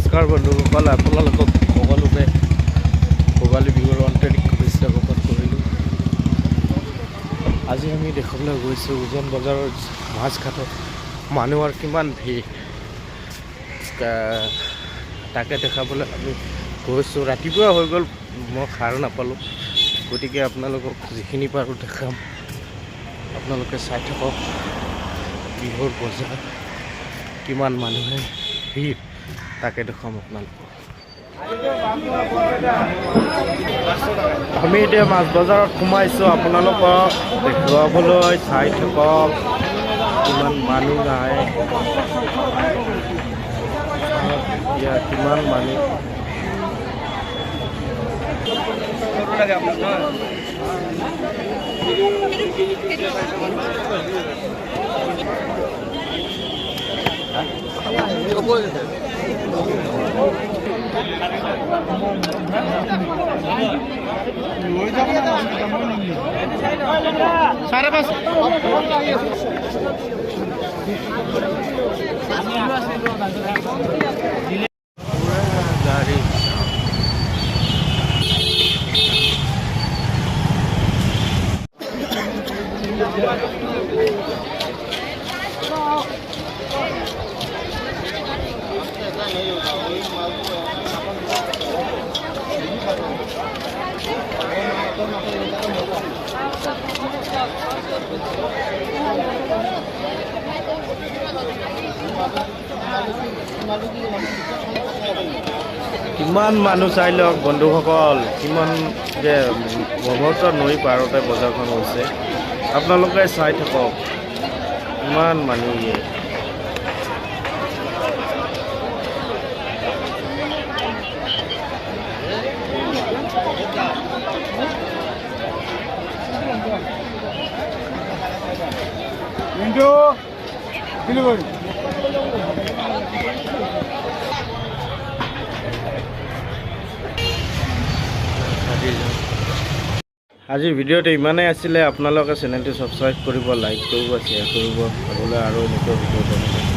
নমস্কাৰ বন্ধুসকল, আপোনালোকক সকলোকে ভোগালী বিহুৰ আন্তৰিক শুভেচ্ছা জ্ঞাপন কৰিলোঁ। আজি আমি দেখাবলৈ গৈছোঁ উজান বজাৰৰ মাছঘাটত মানুহৰ কিমান ভিৰ, তাকে দেখাবলৈ আমি গৈছোঁ। ৰাতিপুৱা হৈ গ'ল, মই সাৰ নাপালোঁ। গতিকে আপোনালোকক যিখিনি পাৰোঁ দেখাম, আপোনালোকে চাই থাকক। বিহুৰ বজাৰ কিমান মানুহে ভিৰ, তাকে দেখুৱাম আপোনালোকক। আমি এতিয়া মাছ বজাৰত সোমাইছোঁ আপোনালোকক দেখুৱাবলৈ। চাই থাকক, কিমান মানুহ নাই। চাওক এতিয়া কিমান মানুহ। 5.5। গাড়ী। কিমান মানুহ চাই লওক বন্ধুসকল, কিমান যে ব্ৰহ্মপুত্ৰ নৈ পাৰতে বজাৰখন হৈছে। আপোনালোকে চাই থাকক কিমান মানুহ ইয়ে। কিন্তু শিলিগুড়ি। আজিৰ ভিডিঅ'টো ইমানেই আছিলে। আপোনালোকে চেনেলটো ছাবস্ক্ৰাইব কৰিব, লাইক কৰিব, শ্বেয়াৰ কৰিব। আগলৈ আৰু এনেকুৱা ভিডিঅ' পাবলৈ।